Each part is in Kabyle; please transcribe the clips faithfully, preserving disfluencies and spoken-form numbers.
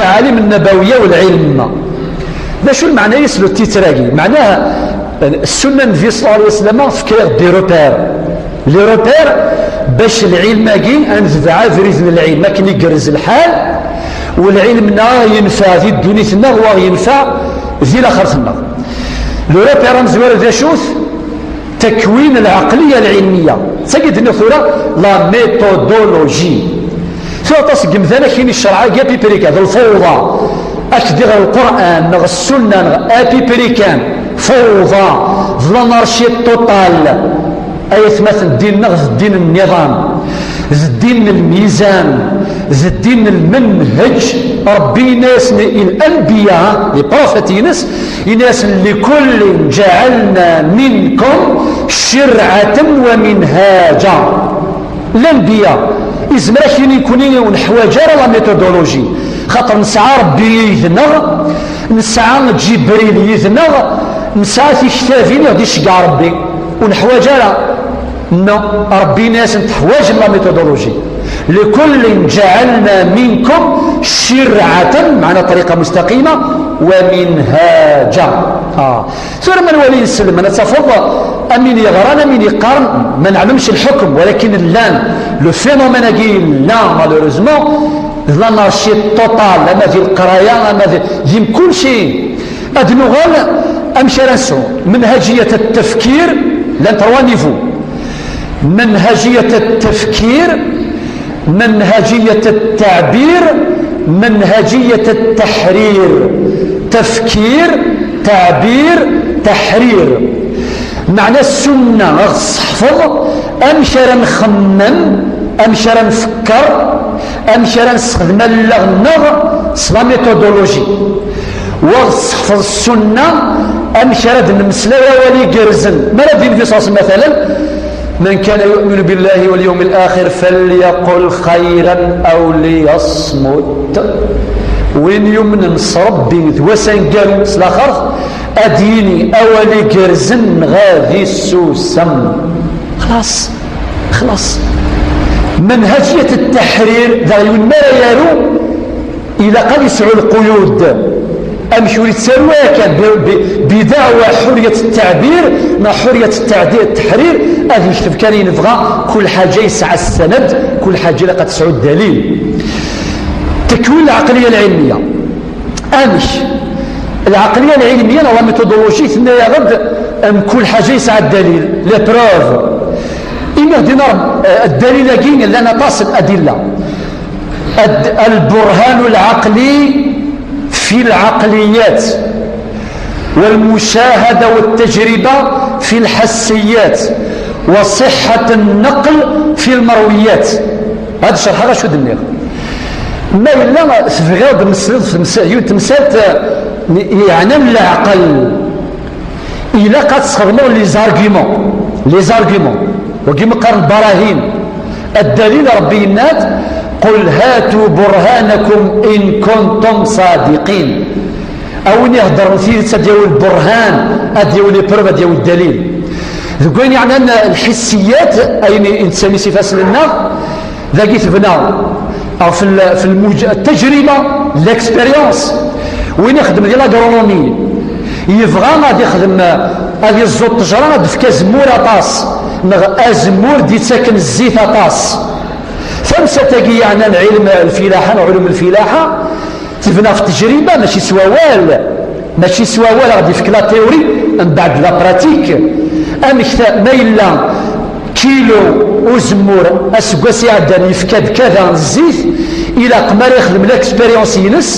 Aɛlim Nnabawiya u lɛilm. D acu lmeɛna-is le titre-agi? Meɛnaha, ssunna n Nnbi ṣella Llahu ɛalayhi wa sallam tefka-yaɣ-d des repères. Les repères bac lɛilm-agi ad netbeɛ abrid n lɛilm akken igerrez lḥal, u lɛilm-nneɣ yenfeɛ di ddunit-nneɣ, wa yenfeɛ di laxert-nneɣ. Le repère amezwaru d acu-t? Takwin lɛeqliya lɛilmiya. D tagi d-nniɣ tura la méthodologie. Tura aṭas n yemdanen akin i ccreɛ-agi à peu près kan, d lfawḍa. Ad k-d-iɣer Lqur'an neɣ Ssunna neɣ à peu près kan, fawḍa, d l'anarchie totale. Ay atmaten, ddin-nneɣ d ddin n nniḍam, d ddin n lmizan, d ddin n lmenheǧ. Ṛebbi yenna-yasen i lanbiya, les prophètes-ines, yenna-yasen: لكل جعلنا منكم شرعة ومنهاجا. Lanbiya, izmer ad k-yini nekkni ur neḥwaǧ ara la méthodologie, xaṭer nesɛa Ṛebbi yid-neɣ, nesɛa Ǧibril yid-neɣ, nesɛa tiktabin i ɣ-d-iceggeɛ Ṛebbi, ur neḥwaǧ ara. Non, Ṛebbi yenna-yasen teḥwaǧem la méthodologie. لكل جعلنا منكم شرعة, meɛna طريقة مستقيمة, ومنهاجا. Ah. Tura ma nwali inselmen, ad tafeḍ am win yeɣran, am win yeqqaren, ma neɛlemc lḥukm, walakin llan, le phénomène-agi yella, malheureusement, d l'anarchie totale, ama di leqraya, ama di, di mkul cay. Ad nuɣal amek ara nesɛu منهجية التفكير, llan trois niveaux. منهجية التفكير, منهجية التعبير, منهجية التحرير. تفكير, تعبير, تحرير. Meɛna ssunna, ad ɣ-tesseḥfeḍ amek ara nxemmem, amek ara nfekker, amek ara nessexdem allaɣ-nneɣ s la méthodologie. Wa ɣ-tesseḥfeḍ ssunna amek ara d-nemmeslay awal igerrzen. Mi ara d-yini Nnbi ṣella Llahu ɛalayhi wa sallam, مثلا: من كان يؤمن بالله واليوم الآخر فليقل خيرا أو ليصمت. Win yumnen s Ṛebbi d wass aneggaru, s laxert, ad d-yini awal igerrzen neɣ ad issusem. Xlaṣ, xlaṣ. منهجية التحرير, daɣ yiwen mi ara yaru, ilaq ad yesɛu lquyud. Amek ur yettaru ara kan bi, bi, بدعوى حرية التعبير neɣ حرية التعدي-, التحرير, ad yekteb kan ayen yebɣa, kul ḥaǧa yesɛa ssanad, kul ḥaǧa ilaq ad tesɛu ddalil. تكوين العقلية العلمية. Amek? Lɛeqliya lɛilmiya neɣ la méthodologie tenna-yaɣ-d mkul ḥaǧa yesɛa ddalil, les preuves. Imi ɣ-d-yenna Ṛebbi, eh, ddalil-agi llan aṭas n adilla. الد-، البرهان العقلي في العقليات، والمشاهدة والتجربة في الحسيات، وصحة النقل في المرويات. هاد الشرح غا شو دنيغ. ما إلا تبغيض تمسل-، تمس-، يو-، تمسالت، آه، يعني العقل. Ilaq ad tesxedmeḍ les arguments. Les arguments. Wagi meqqar البراهين. الدليل, Ṛebbi yenna-d: قل هاتوا برهانكم إن كنتم صادقين. A win iheddren tidet ad yawi lburhan, ad yawi les preuves, ad yawi ddalil. Deg wayen yeɛnan lḥissiyat, ayen i nettali s ifassen-nneɣ, dagi tebna ɣef l-, ɣef lmuj-, التجربة, l'expérience. Win ixeddem di l'agronomie, yebɣa ad ixdem, ad iẓẓu ṭṭejra, ad d-tefk azemmur aṭas, neɣ azemmur d-ittaken zzit aṭas. Tamsalt-agi yeɛnan ɛilm lfilaḥa, neɣ ɛulum lfilaḥa, tebna ɣef ttejriba, mačči s wawal, mačči s wawal a ɣ-d-ifk la théorie, mbeɛd la pratique. Amek ta-, ma yella kilo uzemmur aseggas iɛeddan yefka-d kada n zzit, ilaq mi ara yexdem l'expérience-ines,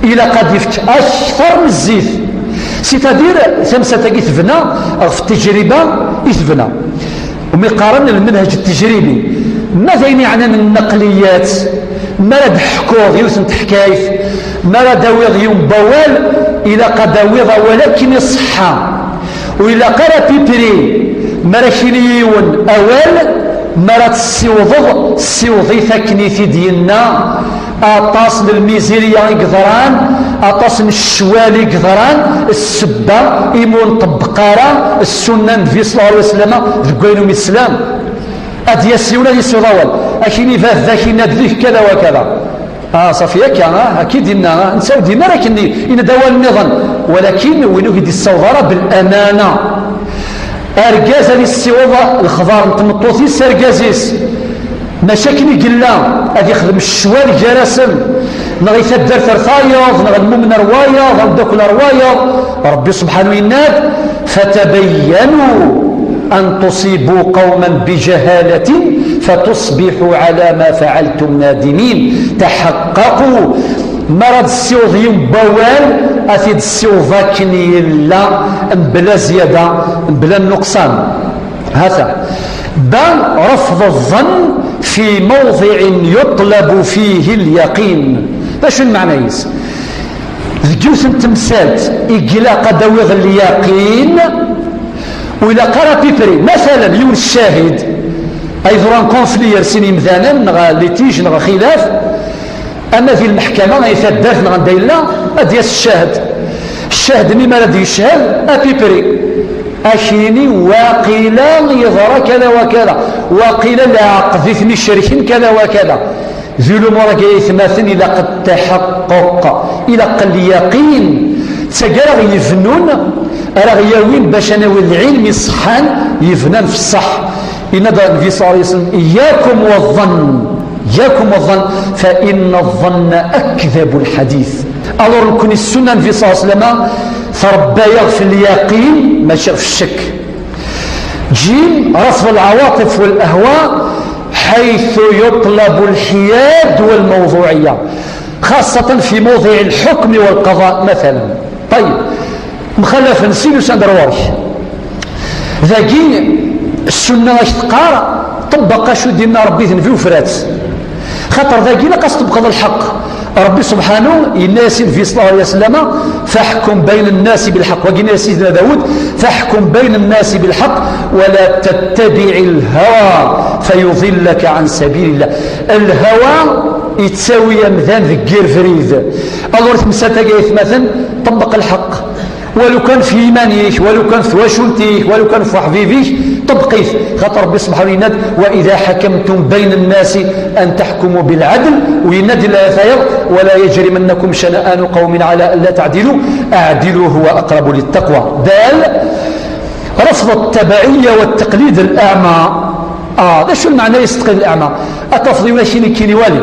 ilaq ad d-ifk akter n zzit. C'est-à-dire, tamsalt-agi tebna ɣef ttejriba i tebna. Umi qqaren lmenhaj ttejribi. Ma d ayen yeɛnan nneqliyat, mi ara d-ḥkuḍ yiwet n teḥkayt, mi ara d-awiḍ yiwen n wawal, ilaq ad d-awiḍ awal akken iṣeḥḥa. Ur ilaq ara pipri, mi ara k-yini yiwen awal, mi ara tt-tessiwḍeḍ, ssiweḍ-it akken i t-id-yenna. Aṭas n lmizirya i yeḍran, aṭas n ccwal i yeḍran, ssebba imi ur nṭebbeq ara ssunna n Nnbi ṣella Llahu ɛalayhi wa sallam deg wayen umi teslam. Ad d-yas yiwen ad yessiweḍ awal, ad k-yini baba-k yenna-d deg kada wa kada. Ah, ṣafi akka, ah, akka i d-yenna, ah, netta ur d-yenna ara akken, yenna-d awal nniḍen, walakin win ur k-d-yessaweḍ ara bil amana. Argaz ad yessiweḍ lexbar n tmeṭṭut-is s argaz-is, maca akken i yella ad yexdem ccwal gar-asen, neɣ i taddart ar tayeḍ, neɣ lmumen ar wayeḍ, ameddakel ar wayeḍ. Rebbi subḥanu yenna-d: فتبينوا أن تصيبوا قوما بجهالة فتصبحوا على ما فعلتم نادمين. تحققوا. Mi ara d-ssiweḍ yiwen n wawal, ad t-id-ssiweḍ akken yella, mebla zzyada, mebla nnuqṣan. Hata. Ba, رفض الظن في موضع يطلب فيه اليقين. D acu lmeɛna-is? Deg yiwet n temsalt i ilaq ad d-awiḍ lyaqin, ur ilaq ara à peu près. Masalan, yiwen ccahid, ay ḍran conflit gar sin yimdanen, neɣ litige, neɣ xilaf, ama di lmeḥkama, ay taddart, neɣ anda yella, ad d-yas ccahd. Ccahd-nni mi ara d-yeched, à peu près, ad k-yini: waqila yeḍra kada wa kada, waqila leɛqed i ten-icerken kada wa kada. Di lumuṛ-agi ay atmaten, ilaq ttaḥaqquq, ilaq lyaqin. D tagi ara ɣ-yebnun, ara ɣ-yawin bac ad nawi lɛilm iṣeḥḥan, yebnan f ṣṣeḥ. Yenna-d Nnbi ṣalla Llahu ɛalayhi wa sallam: إياكم والظن، إياكم والظن، فإن الظن أكذب الحديث. Alors, nekkni ssunna n Nnbi ṣalla Llahu ɛalayhi wa sallam trebba-yaɣ f lyaqin, mačči f ccek. Jim, رفض العواطف والأهواء حيث يطلب الحياد والموضوعية، خاصة في موضع الحكم والقضاء مثلا. طيب، mxalafen sin usan-d ar ɣur-k. Dagi, ssunna ad k-teqqar: ṭebbeq acu d-yenna Rebbi d Nnbi, ufrat. Xaṭer dagi ilaq ad s-tṭebqeḍ lḥeqq. Rebbi subḥanu yenna-yas i Nnbi ṣalla Llahu ɛalayhi wa sallam: فاحكم بين الناس بالحق. Wagi yenna-yas Sidna Dawed: فاحكم بين الناس بالحق ولا تتبع الهوى فيضلك عن سبيل الله. Lhawa yettawi amdan deg yir brid. Alors, tamsalt-agi ay atmaten, ṭebbeq lḥeqq. Walu kan f yiman-ik, walu kan f twacult-ik, walu kan f uḥbib-ik, ṭebbeq-it. Xaṭer Rebbi subḥanu yenna-d: وإذا حكمتم بين الناس أن تحكموا بالعدل. U yenna-d di layat-ayeḍ: ولا يجرمنكم شنآن قوم على ألا تعدلوا اعدلوا هو أقرب للتقوى. Dal, رفض التبعية والتقليد الأعمى. Ah, d acu lmeɛna-s taqlid leɛma? Ad tafeḍ yiwen akken, nekkini wali.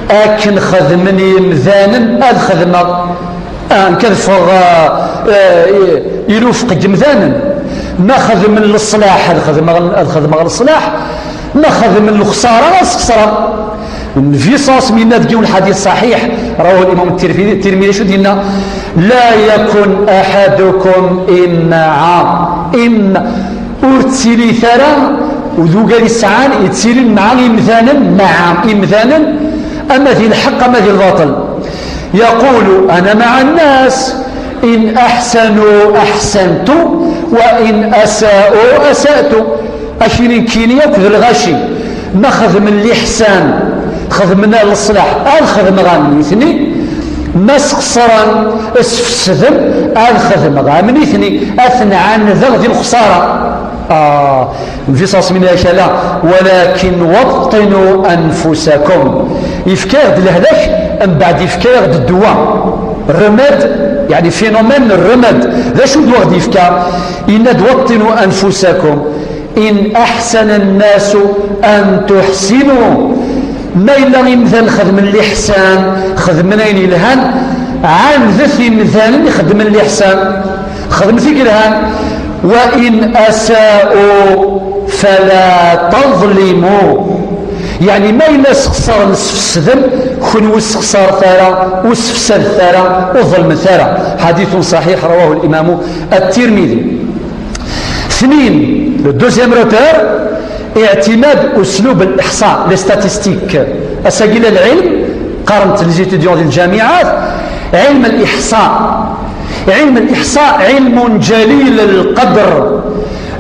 Akken xedmen yimdanen, ad xedmeɣ. Ah, nekk ad ffɣeɣ, ah, ah, i lufeq n yimdanen. Ma xedmen leṣlaḥ, ad xedmeɣ, ad xedmeɣ leṣlaḥ. Ma xedmen lexṣara, ad sxeṣreɣ. Nnbi ṣalla Llahu ɛalayhi wa sallam yenna-d deg yiwen lḥadit ṣaḥiḥ, رواه الإمام الترمذي, Tirmidi, acu d-yenna: لا يكن أحدكم إمعا. Im-, ur ttilit ara, d ugar yesɛan, yettilin mɛa imdanen, mɛa imdanen, ama di lḥeqq, ama di lbaṭel. يقول: أنا مع الناس، إن أحسنوا أحسنت، وإن أساءوا أسأت. Akini nekkini akk d lɣaci. Ma xedmen liḥsan, xedmen leṣlaḥ, ad xedmeɣ am nitni. Ma sxeṣren, sfesden, ad xedmeɣ am nitni. Ad ten-ɛandeɣ di lexṣara. Ah, Nnbi ṣalla Llahu ɛalayhi wa sallam yenna-ak: ولكن وطنوا أنفسكم. Yefka-yaɣ-d lehlak, mbeɛd yefka-yaɣ-d ddwa. Remède, yeɛni phénomène n remède. D acu d-aɣ-d-yefka? Yenna-d: وطنوا أنفسكم. إن أحسن الناس أن تحسنوا. Ma yella imdanen xedmen liḥsan, xedmen ayen yelhan, ɛandet imdanen ixeddmen liḥsan. Xedmet i yelhan. وإن أساءوا فلا تظلموا. Yeɛni ma yella sxeṣren, sfesden, kenwi ur sxeṣret ara, ur sfesadet ara, ur ḍelmet ara. حديث صحيح رواه الإمام الترمذي. Tnin, le deuxième repère, اعتماد أسلوب الإحصاء, les statistiques. Ass-agi llan lɛilm, qqaren-t les étudiants di lǧamiɛat, ɛilm الإحصاء. عيلم الإحصاء علم جليل القدر.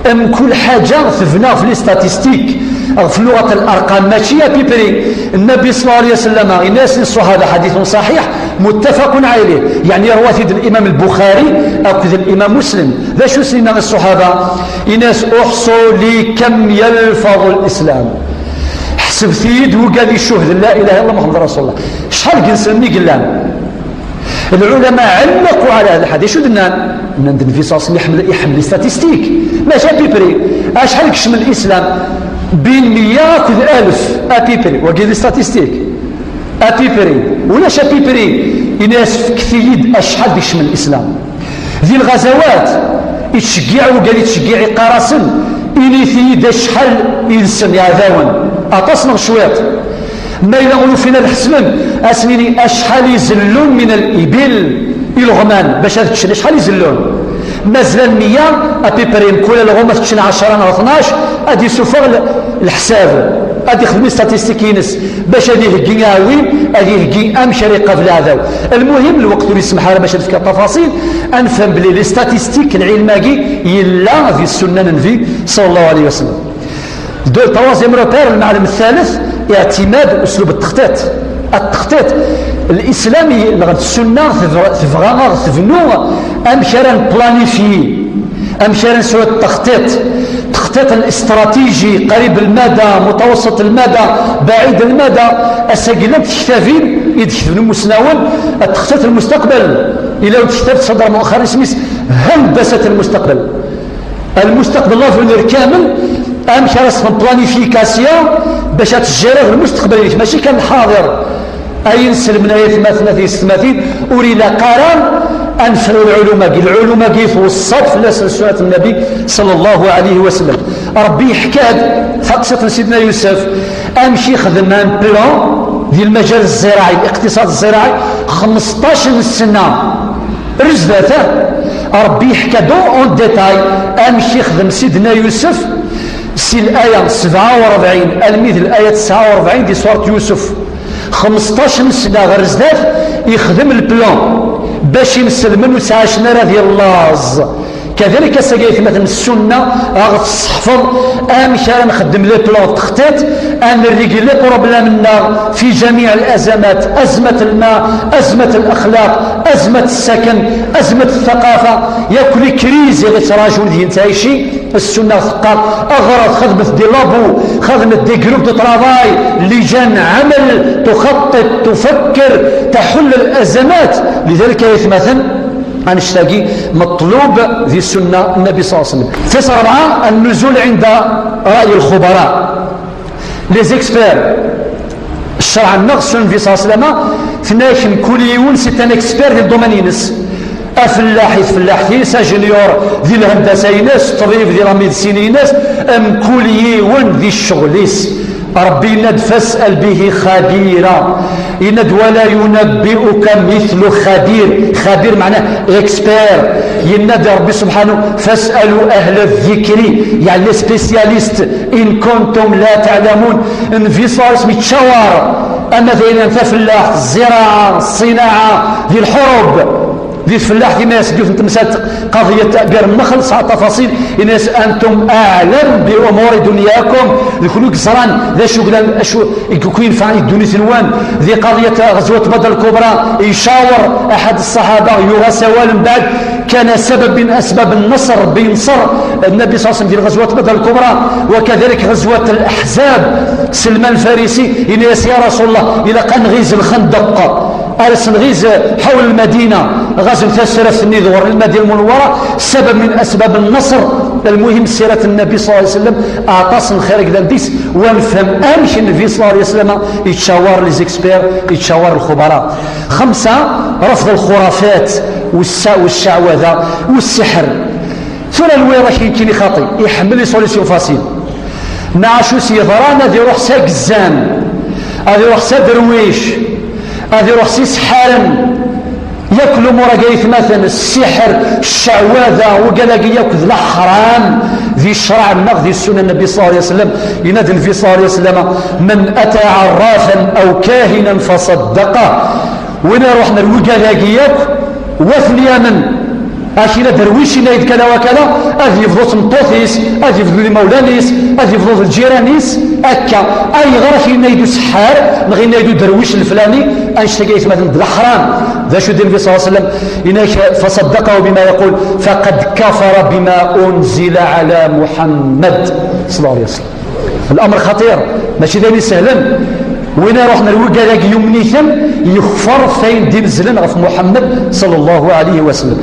Mkul ḥaǧa tebna ɣef les statistiques, ɣef luɣat n larqam, mačči à peu près. Nnbi ṣalla Llahu ɛalayhi wa sallam yenna-yasen i ṣṣuḥaba, حديث صحيح متفق عليه, yeɛni yerwa-t-id l'imam al-Buxari akked l'imam Muslim. D acu s-yenna i ṣṣuḥaba? Yenna-yas: احصوا لي كم يلفظ الإسلام. Ḥesbet-iyi-d wigad icuhden la ilaha illallah Muḥemmed Rasulullah. Acḥal n yinselmen i yellan? Lɛulama ɛellaqu ɛala hada lḥadis. Acu d-nnan? Nnan-d Nnbi ṣalla Llahu ɛalayhi wa sallam iḥemmel, iḥemmel les statistiques. Mačči à peu près. Acḥal i yekcem Lislam? Bin meyya akked alef, à peu près. Wagi d les statistiques. À peu près. Ulac à peu près. Ini-as fket-iyi-d acḥal d-ikecmen Lislam. Di lɣazawat, ittceggiɛ wigad ittceggiɛ, iqqar-asen, init-iyi-d acḥal yid-sen iɛdawen. Aṭas neɣ cwiṭ? Ma yella ur ufin ad ḥesben, ad sen-ini acḥal izellun min al-ibil, ileɣman, bac ad ččen, acḥal izellun? Ma zlan meyya, à peu près, mkul alɣem ad t-ččen ɛecra neɣ tnac, ad d-isuffeɣ l-, leḥsab, ad d-ixdem statistique-ines, bac ad iheggi aɛwin, ad iheggi amek ara iqabel aɛdaw. Lmuhim, lweqt ur yesmaḥ ara bac ad fkeɣ tafaṣil, ad nefhem belli les statistiques, lɛilm-agi, yella di ssunna n Nnbi, ṣalla Llahu ɛalayhi wa sallam. De, troisième repère, lmeɛlem thaleth, iɛtimad uslub n textiṭ. At textiṭ, Lislam i-, neɣ d ssunna tebɣa, tebɣa ad ɣ-tebnu amek ara nplanifyi, amek ara nesɛu textiṭ, textiṭ n استراتيجي, قريب المدى, متوسط المدى, بعيد المدى. Ass-agi llant tektabin i d-ketben imusnawen, textiṭ n lmustaqbal. Ila tektab تصدر مؤخرا اسمها هندسة المستقبل. Lmustaqbal, l'avenir kamel, amek ara s-txedmeḍ planification bac ad tjiriḍ lmustaqbal-inek, mačči kan lḥaḍir. Ay inselmen, ay atmaten, a tiyessetmatin, ur ilaq ara ad nefru lɛulum-agi. Lɛulum-agi tweṣṣa-d fell-asen sunnat Nnbi ṣalla Llahu ɛalayhi wa sallam. Ṛebbi yeḥka-d taqsiṭ n Sidna Yusef, amek ixdem un plan di lmajal zziraɛi, liqtiṣad zziraɛi, xmesṭac n ssna. Ar zdat, ah, Ṛebbi yeḥka-d en détail amek ixdem Sidna Yusef si laya sebɛa u ṛebɛin almi d laya tesɛa u ṛebɛin di surat Yusef. Xmesṭac n sna ɣer zdat, ixdem le plan bac inselmen ur ttɛacen ara di llaẓ. Kadalik ass-agi, ay atmaten, ssunna a ɣ-tesseḥfeḍ amek ara nxeddem les plans, textiṭ, ad nrigel les problèmes-nneɣ fi jamiɛ al-azamat, azmat lma, azmat laxlaq, azmat ssaken, azmat ttaqafa, yakk les crises i ɣ-ittrajun di ntɛici. Ssunna teqqar, aɣret, xedmet des labos, xedmet des groupes de travail, lijan amal, tuxaṭṭiṭ, tufakker, taḥull al-azamat. Lidalik, ay atmaten, annect-agi meṭlub di ssunna n Nnbi ṣalla Llahu ɛalayhi wa sallam. Tis rebɛa, النزول عند رأي الخبراء. Les experts, ccṛeɛ-nneɣ, ssunna n Nnbi ṣalla Llahu ɛalayhi wa sallam, tenna-ak mkul yiwen c'est un expert di ldomaine-ines. Afellaḥ i tfellaḥt-is, ajenyur di lhendasa-ines, ṭṭbib di la médecine-ines, mkul yiwen di ccɣel-is. Ṛebbi yenna-d, فاسأل به خبيرا. Yenna-d, ولا ينبئك مثل خبير. Xabir meɛna expert. Yenna-d Ṛebbi subḥanahu, فاسألوا أهل الذكر, yeɛni les spécialistes, إن كنتم لا تعلمون. Nnbi ṣalla Llahu ɛalayhi wa sallam yettcawar ama d ayen n tafellaḥt, zziraɛa, ṣṣinaɛa, di lḥurub. Di tfellaḥt, yenna-yas deg yiwet n temsalt, qadiyat Bir Nnexl, tesɛa tafaṣil, yenna-yas, أنتم أعلم بأمور دنياكم, d kunwi i yeẓran d acu yellan, acu i yenfɛen i ddunit-nwen. Di qadiyat ɣezwat Badr Lkubra, icawer aḥad ṣṣaḥaba, yuɣ-as awal mbeɛd, كان سبب من أسباب النصر, Ṛebbi yenṣer Nnbi ṣalla Llahu ɛalayhi wa sallam di lɣezwat Badr Lkubra, وكذلك ɣezwat Laḥzab, Selman Lfarisi, yenna-yas, يا رسول الله, ilaq ad nɣiz Lxendeq. Ar as-nɣiz ḥawel Lmadina, ɣazen tasraft-nni d ɣur Lmadina Lmunawwara, sabab min asbab n-nasr. Lmuhim, sirat n Nnbi ṣalla Llahu ɛalayhi wa sallam, aṭas n lxir i yellan deg-s, wa nefhem amek Nnbi ṣalla Llahu ɛalayhi wa sallam yettcawar les experts, yettcawar lxubara. Xemsa, rafḍ lxurafat, wessa-, wecceɛwada, wessiḥr. Tura lwiḍ akken, kini xaṭi, iḥemmel les solutions faciles. Nɛac us yeḍran ad iruḥ s agezzan, ad iruḥ s aderwic, ad iruḥ s iseḥḥaren. Yakk lumuṛ-agi, ay atmaten, ssiḥr, cceɛwada, wigad-agi yakk d leḥram di ccṛeɛ-nneɣ, di ssunna n Nnbi ṣalla Llahu ɛalayhi wa sallam. Yenna-d Nnbi ṣalla Llahu ɛalayhi wa sallam, من أتى عرافا أو كاهنا فصدقه. Win iruḥen ar wigad-agi yakk, wa ten-yamen. Akila derwic yenna-yi-d kada wa kada, ad yebḍu d tmeṭṭut-is, ad yebḍu d imawlan-is, ad yebḍu d lǧiran-is, akka. Ayɣer ak yenna-yi-d useḥḥar, neɣ yenna-yi-d uderwic leflani, annect-agi, ay atmaten, d leḥram. D acu d Nnbi ṣalla Llahu ɛalayhi wa sallam? Yenna-ak, فصدقه بما يقول فقد كفر بما أنزل على محمد صلى الله عليه وسلم. الأمر خطير. Mačči d ayen isehlen. Win iruḥen ar wigad-agi yumen-iten, yekfer f ayen d-inezlen ɣef Muḥemmed sallallahu alayhi wa sallam.